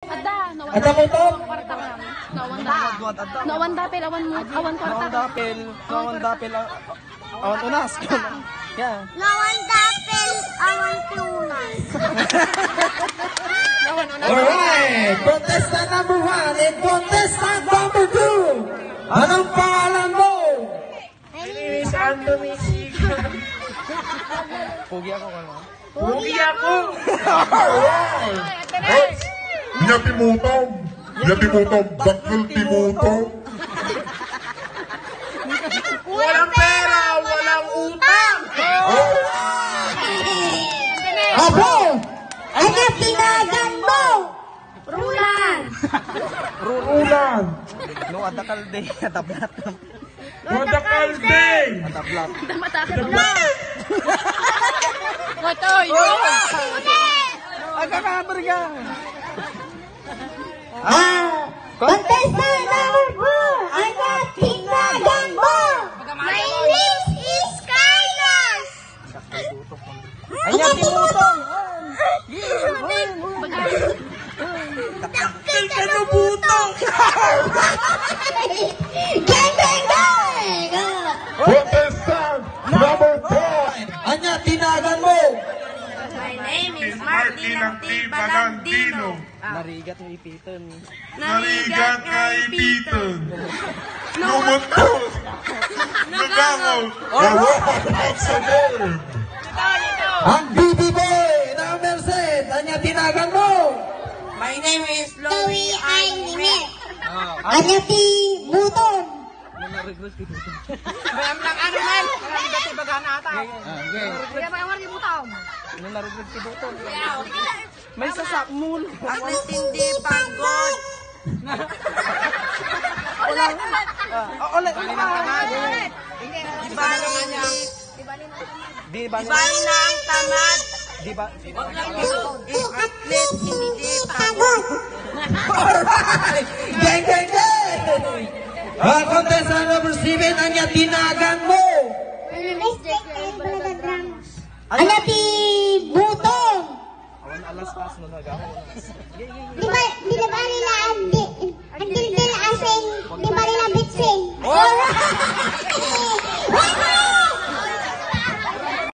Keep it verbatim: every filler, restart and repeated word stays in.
Adda, no, Adda mo to? Kwarta nga. No, awan da. No, awan dapel, awan mo, awan kwarta. No, awan dapel, no, awan dapel, ah, awan unas. Yeah. No, awan dapel, awan tunas. Alright, contestant number one and contestant number two. Anong pangalan mo? My name is Anthony Siga. Pogi ako, ano? Pogi ako! Alright! Nya ti motom! Nya ti motom! Dakkel ti motom! Walang pera, walang utang! Alright! Apo! Ania ti nagan mo? Rulan! Rulan! No, adda kalde, adda blat. What a cool day! Matablat. Matablat. What are you? Agkakabarga. Ah, contestant number four, ania ti nagan mo? My name is Carlos. Ania ti butong? Dakkel kano butong! Geng, geng, geng! Contestant number five! Ania ti nagan mo? My name is Martin Activa Landino. Narigat nga ipiten. Narigat nga ipiten. Lumutpo. Nagangaw. Nagangaw. Alright, that's a game. Ang B B boy na Merced, ania ti nagan mo? My name is Louie Ainimet. Ania ti butong? Ano na regret ti butong? Bayam lang, ano man? Ang dati bagana ata. Ah, okay. Kaya bayam lang yung butong. Ano na regret ti butong? May sasakmul. Ang intindi pagod. Wala. Ah, oh, ulit. Di bali, di bali na. Di bali. Di bali na ang tamad. Di ba? Wag lang ito. At least hindi pagod. Alright! Geng, geng, geng! Ah, contestant number seven, ania ti nagan mo? My name is Jessica Ibalagad Ramos. Ania ti butong? Awan alas pas no nagawa. Di ba, di na bali na ang di, ang dildil asing, di bali na bitsin. Alright!